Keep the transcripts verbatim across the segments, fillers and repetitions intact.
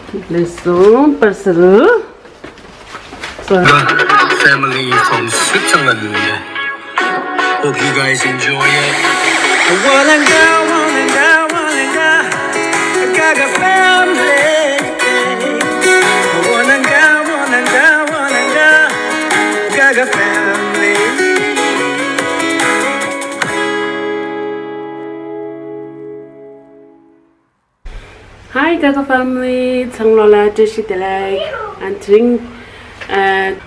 ལེགས་སོང་པར་སལ། Family from Switzerland. Hope you guys enjoy it. Wananga, wananga, wananga. I got a family. Wananga, wananga, wananga. Got a family. Hi Gaga family, ཚང་མ་ལ་བཀྲ་ཤིས་བདེ་ལེགས། ཨ་དེ་རིང་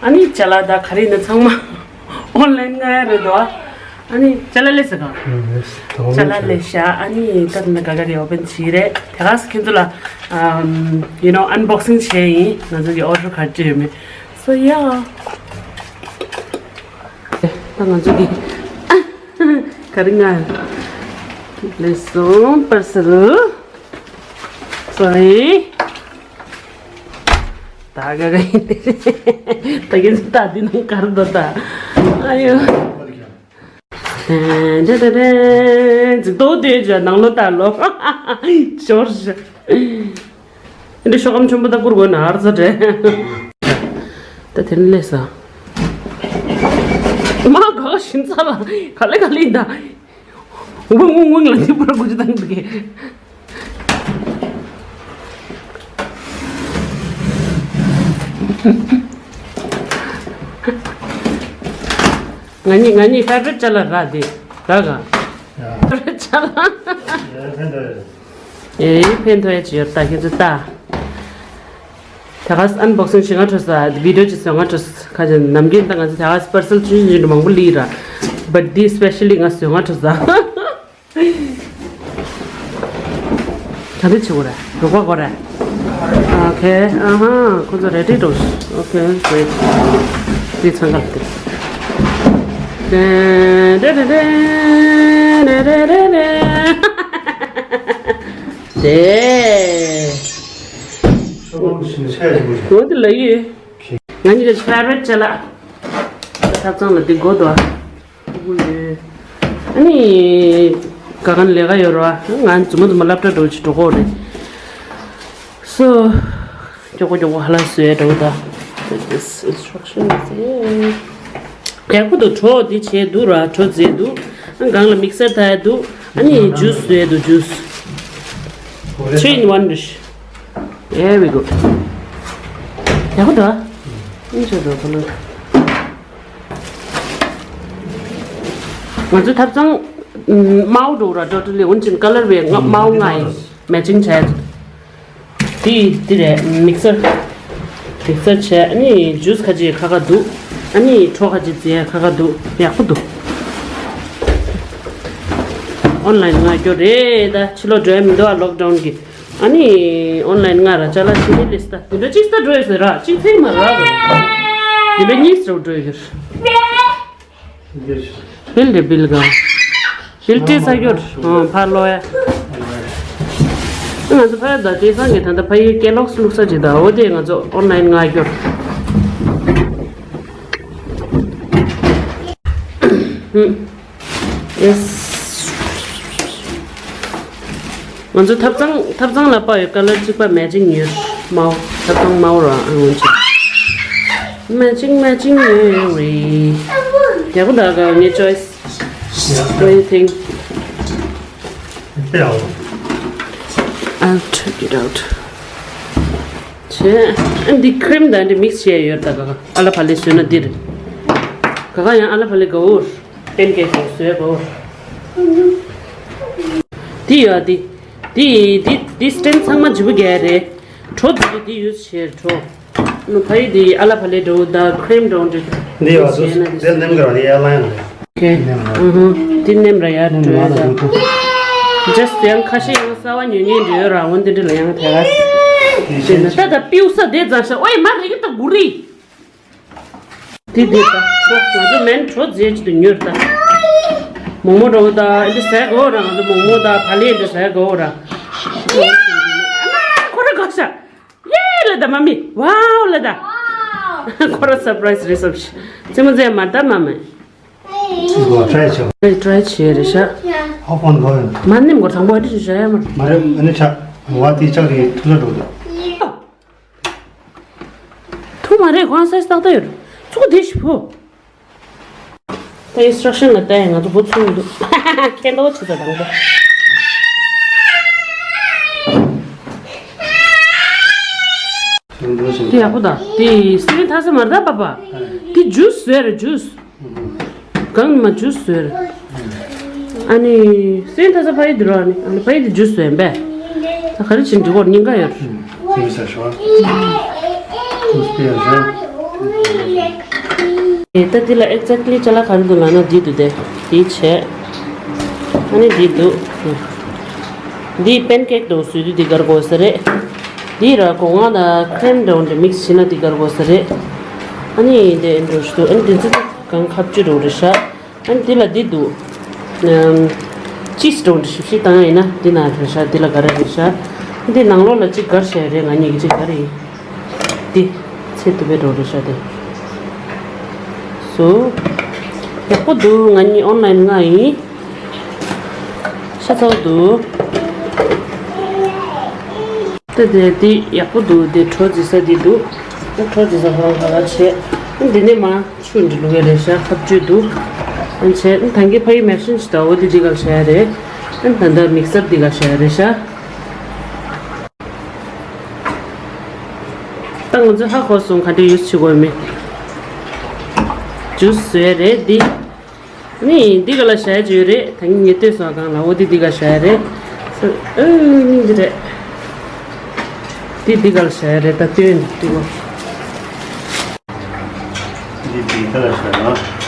ཨ་ནི་ཅ་ལག་ད་ག་རེ་ཡིན་ན་ཚང་མ་ཨོན་ལན་ང་རེད་དོ། ཨ་ནི་ཅ་ལག་ལས་ཟེར་ག་ཅ་ལག་ལས་ཤ། ཨ་ནི་ད་ནི་ག་ག་རེ་ཨོ་པན་བྱེད་རེད། དེ་ག་ས་ཁྱེད་ཚོ་ལ་ཨམ་you know unboxing བྱས་ཡིན། ང་ཚོ་གི་ཨོ་ཌར་ག་རེ་ཡོད་མེད། So yeah. ད་ང་ཚོ་གི་ག་རེ་ང་ལས་སོང་པར་སལ། Sorry. ད་ག་ག་ཡིན་ཏེ། ད་གིན་ད་འདི་ནང་ག་རེ་འདུག་ད། ཨ་ཡོ། ཏན་ཏན་ཏན་ཏན། ཅིག་ཏོ་དེ་ཇ་ནང་ལོ་ད་ལོ། ཞོར་ཞོར། འདི་ཤོག་སྒམ་ཆེན་པོ་ད་བསྐུར་དགོས་ན་ཨར་ཙ་འདྲེ། ད་དེ་ནི་ལས་ས། མ་ག་ཤིན་ཚ་ལ་ག་ལེ་ག་ལེ་ད། ཝུང་ཝུང་ཝུང་ལ་འདི་པར་གུ་ཅི་དང་འདུག་གེ། ང་གཉིས་ང་གཉིས་ཧྥེ་བ་རིཊ་ཅ་ལག་ར་དེ་ར་ག་ཧྥེ་བ་རིཊ་ཅ་ལག་ཨེ་ཕན་ཐོགས་ཡ་ཅི་ཡོད་ད་ཁྱེད་ཚོ་ལྟ། དེ་ག་ཨན་བོག་སིང་བྱེད་ང་འགྲོ་ས་བི་ཌིའོ་ཅིག་བཟོ་ང་འགྲོ་ས་ཁ་ཅིག་ནམ་རྒྱུན་ད་ང་ཚོ་དེ་ག་པར་སལ་ཆུང་ཆུང་མང་པོ་ལི་ར། བཊ་དེ་སི་པེ་ཤ་ལི་ང་བཟོ་ང་འགྲོ་ས། ག་དུས་བྱེད་དགོས་རེད། རོགས་པ་དགོས་རེད། ཨོ་ཁེ། ཨ་ཧ། ཁོ་ཚོ་རེ་ཌི་འགྲོ། ཨོ་ཁེ། གྲིབ་དེ་ཚང་ག་ལ་དེ། ཏན་ཏན་ཏན་ཏན་ཏན་ཏན་ཏན། དེ། ཁོ་འདི་ལ་ཡོད། ང་གཉིས་ཀྱི་ཕེ་བ་རིཊ་ཅ་ལག་ཐབ་ཚང་ལ་འདི་དགོས་དོ། ཨ་ནི། ག་ག་ནས་ལས་ཀ་ཡོད་རེད་བ། ང་རྫུན་མ་རྫུན་མ་སློབ་གྲྭ་འགྲོ་ཆེད་འགྲོ་གོ་རེད། སོ། མགྱོགས་པོ་མགྱོགས་པོ་ཧ་ལ་བཟོས་འགྲོ་ད། This instruction is here. ཡག་པོ་འདུག་གྲོ་འདི་བྱས་འདུག་ར། གྲོ་བརྫིས་འདུག་ཨ་སྒང་ལ་མིག་སར་ད་ཡ་འདུག་ཨ་ནི་ཇུས་བཟོས་འདུག་ཇུས། Three in one dish. There we go. ཡག་པོ་འདུག་ཨ་ནི་ཆོག་འདུག་ཁོ་ལ། ང་ཚོའི་ཐབ་ཚང་དམར་པོ་འགྲོ་ར། ཊོ་ཊ་ལི་འོན་ཅིན་ཀ་ལར་བའི་དམར་པོ་ལྔ་ཡིན། མེ་ཅིང་བྱས། དེ་དེ་རེད། མིག་སར། མིག་སར་བྱས། ཨ་ནི་ཇུས་ཁ་ཅིག་ཁ་ཁ་འདུག་ཨ་ནི་གྲོ་ཁ་ཅིག་བརྫིས་ཁ་ཁ་འདུག་ཡག་པོ་འདུག་ཨོན་ལན་ལྔ་སྐྱོར་རེད་ད། ཕྱི་ལོགས་འགྲོ་ཡ་མི་འདུག་ཨ་ལོག་ཌའུན་གི། ཨ་ནི་ཨོན་ལན་ལྔ་ར་ཅ་ལག་ཕྱི་ནས་ལས་སྟ། དེ་འདྲ་གཅིག་སྟ་འགྲོ་ཡོད་ཟེར་ར། གཅིག་ཚེ་མ་ར་ར། དེ་འདྲ་གཉིས་སུ་འགྲོ་ཡོད། བིལ་རེད་བིལ་ག་བིལ་ཏི་ས་གྱོར། ཨོ་ཕར་ལོག་ཡ། ང་ཚོ་ཕ་ཡུལ་དང་ཏི་སང་གི་ད་ལྟ་ཕ་ཡུལ་སྐེ་ལོགས་བླུགས་ས་ཅིག་ད། འོ་དེ་ང་ཚོ་ཨོན་ལན་ལྔ་སྐྱོར། Yes. ང་ཚོ་ཐབ་ཚང་ཐབ་ཚང་ལ་དཔག་ཡོད་ཀ་ལར་གཅིག་པ་མེ་ཅིང་ཡོད། དམར་པོ། ཐབ་ཚང་དམར་པོ་ར་ཨང་ཅིག་མེ་ཅིང་མེ་ཅིང་ཡོད་རེད། ཡག་པོ་འདུག་ག་ངའི་choice. What do you think? I'll check it out. བྱས། འདི་ཁི་རིམ་དང་འདི་མིག་སི་བྱས་ཡོད་ད་ག་ག་ཨ་ལ་ཕ་ལེ་བཟོས་ན་འདིར། ག་ག་ཡང་ཨ་ལ་ཕ་ལེ་ག་འུར། ཏན་ཀེ་ཀོ་བཟོས་གོ། འདི་ཡོད་འདི། འདི་འདི་འདི་སི་ཊེན་ཚང་མ་ཇི་བུ་རྒྱལ་རེད། གྲོ་འདི་འདི་ཡུས་བྱས་གྲོ། ནུ་ཕ་ཡི་འདི་ཨ་ལ་ཕ་ལེ་འགྲོ་ད་ཁི་རིམ་འགྲོ་འདི། འདི་ཡོད་འདི་ནེམ་གི་ར་འདི་ཨེར་ལའིན་རེད། ཨོ་ཁེ། ཨུ་ཧུ། འདི་ནེམ་ར་ཡར་འགྲོ་ད། ཇས་ཡང་ཁ་ཤས་ཡང་གསར་བ་ཉོ་ཉན་འདྲ་ཡོད་ར། འོན་ཏེ་འདི་ལ་ཡང་དེ་ག་ད་ད་པིའུ་ས་དེ་ཙང་ཤ། ཨོའི་མ་རེད་ད་གུ་རི། དེ་དེ་ད་གྲོ་ང་ཚོ་མེན་གྲོ་རྫས་ཅིག་ཏུ་ཉོས་ད། མོག་མོག་འགྲོ་ད་འདི་ཟས་གོ་ར། ང་ཚོ་མོག་མོག་ད་བ་ལེ་འདི་ཟས་གོ་ར། ཨ་མ་ཁོ་ར་ག་ཤ། ཡེ་ལ་ད་མ་མི་ཝའོ་ལ་ད། ཁོ་ར་སར་པ་རའི་སི་རེད་སོབ་ཤི། རྩེད་མོ་རྩེ་མ་ད་མ་མི། ཏྲའི་བྱེད། ཏྲའི་བྱེད་རེད་ཤག་ཧོ་ཕོན་གོ་ཡོད། མ་ནིམ་གོ་དང་པོ་ཨ་ཏི་ཞུ་བྱ་ཡ་མ། མ་རེད་ཨ་ནི་ཆ། ཝ་ཏི་ཅག་རེད་ཐུ་ལ་འགྲོ་འདུག་ཁོ་མ་རེད། ཁོ་རང་སའི་ཏག་ཏག་ཡོད་རེད། ཚུགས་བདེ་ཞིག་བུ། ད་ཨིན་སི་ཊྲག་ཤན་ལ་བལྟས་ཡ་ང་ཚོ་བུ་ཚུགས་མི་འདུག་ཁྱེད་ལྟ་བ་བྱེད་ས་དང་པོ། དེ་ཡག་པོ་ད། དེ་སི་རིན་ཐ་ས་མ་རེད་ད་པ་པ། དེ་ཇུས་བཟོས་རེད་ཇུས། གང་མ་ཇུས་བཟོས་རེད། ཨ་ནི་སི་རིན་ཐ་ས་ཕ་ཡི་དེ་རོ། ཨ་ནི་ཨ་ནི་ཕ་ཡི་དེ་ཇུས་བཟོས་ཡིན་པས། ད་ག་རེ་བྱེད་འགྲིག་གོ་སྙིང་ག་ཡོད། དེ་ས་ཤོ། ཁུ་སྤེ་ཡ་ཤོ། ཨེ་ད་འདི་ལ་ཨེག་ཛེག་ལི་ཅ་ལག་ག་རེ་འདུག་ལབ་ན་འདི་འདུག་སྟེ། འདི་བྱས། ཨ་ནི་འདི་འདུག་འདི་པན་ཀེག་འདྲ་བོ་བཟོས་དུས་འདི་གར་དགོས་ས་རེད། འདི་ར་སྒོ་ང་ལ་ཁི་རེམ་འདྲ་བོ་འདྲ་མིག་སི་བྱས་ན་འདི་གར་དགོས་ས་རེད། ཨ་ནི་འདི་འདྲ་བོ་ཞིག་འདུག་ཨ་ནི་འདི་ཚོ་གང་ཁ་གཅོད་འདྲ་བོ་རེད་ཤག་ཨ་ནི་འདི་ལ་འདི་འདུག་ཨམ། ཅིས་འདྲ་བོ་འདྲ་ཞིབ་ཞིབ་བཏང་ཡ་ཡིན་ན་འདི་ན་རེད་ཤག་འདི་ལ་ག་རེ་རེད་ཤག་འདི་ནང་ལོགས་ལ་གཅིག་གར་བྱས་རེད། ང་གཉིས་ཀྱི་གཅིག་ག་རེ་ཡིན། འདི་ཚེ་དུ་བའི་འགྲོ་རེད་ཤག་དེ། སོ། ཡག་པོ་འདུག་ང་གཉིས་ཨོན་ལན་མངགས་ཡིན། ཤ་ཚ་བོ་འདུག་ད་དེ་འདི་ཡག་པོ་འདུག་དེ་གྲོ་རྫི་ས་འདི་འདུག་ད་གྲོ་རྫི་ས་ཧོང་ཁ་ཁ་བྱས། འདི་ནས་མ་ཆུ་འདི་བླུག་གི་རེད་ཤག་ཁ་བཅུད་འདུག་ཨ་བྱས་ད་གིན་ཕ་ཡི་མེ་ཤིན་ཞིག་ད་འོ་དེ་འདི་གར་བྱས་རེད། ཨ་ད་ད་མིག་སར་འདི་གར་བྱས་རེད་ཤག་ད་ང་ཚོས་ཧ་གོ་སོང་ག་འདྲ་ཡུས་བྱེད་དགོས་མིན། ཇུས་བཟོས་རེད་འདི། ནི་འདི་ག་ལ་བྱ་ཡ་ཅིག་ཡོད་རེད། ད་ངས་ལྟོས་སོང་གང་ལ་འོ་འདི་འདི་ག་བྱ་ཡ་རེད། ཨ་སྙིང་རྗེ་རེད། འདི་འདི་ག་ལ་བྱ་ཡ་རེད། ད་ལྟོས་འདི་འདི་གོ། འདི་འདི་ག་ལ་བྱ་ཡ།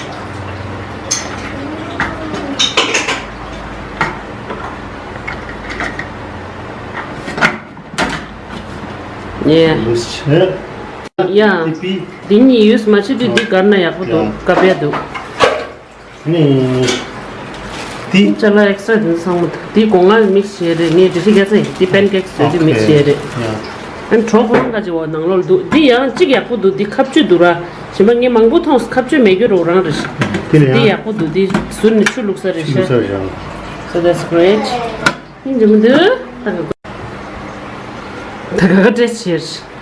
ཡེ། ལུས་ཆེ། ཡ། དེ་པི། འདི་གཉིས་ཡུས་མ་བྱེད་དུས་འདི་གར་ན་ཡག་པོ་འདུག་ཡ། བཀབ་ཡ་འདུག་ནི། འདི། ཅ་ལག་ཨེག་སི་ཊྲ་འདི་ཚང་མ་འདི་སྒོ་ང་མིག་སི་བྱས་རེད། ངས་འདྲི་ཤི་རྒྱ་ཚ་ཡིན། འདི་པན་ཀེག་བཟོས་དུས་མིག་སི་བྱས་རེད། ཡ། ཨ་ནི་གྲོ་ཁོ་རང་ག་ཅི་བ་ནང་ལོགས་འདུག་འདི་ཡང་གཅིག་ཡག་པོ་འདུག་འདི་ཁ་བཅུད་འདུག་ར། གཞན་པ་ངས་མང་པོ་མཐོང་ཁ་བཅུད་མེད་རྒྱུ་རོ་རང་རེད། དེ་ལ་འདི་ཡང་ཡག་པོ་འདུག་འདི་ཟུར་ནས་ཆུ་བླུགས་ས་རེད་ཤག་བླུགས་ས་རེད། So that's great. ཡིན་འདི་མི་འདུག་ད་ག་ག་ད་ག་ག་འདྲེ་ཕྱིར།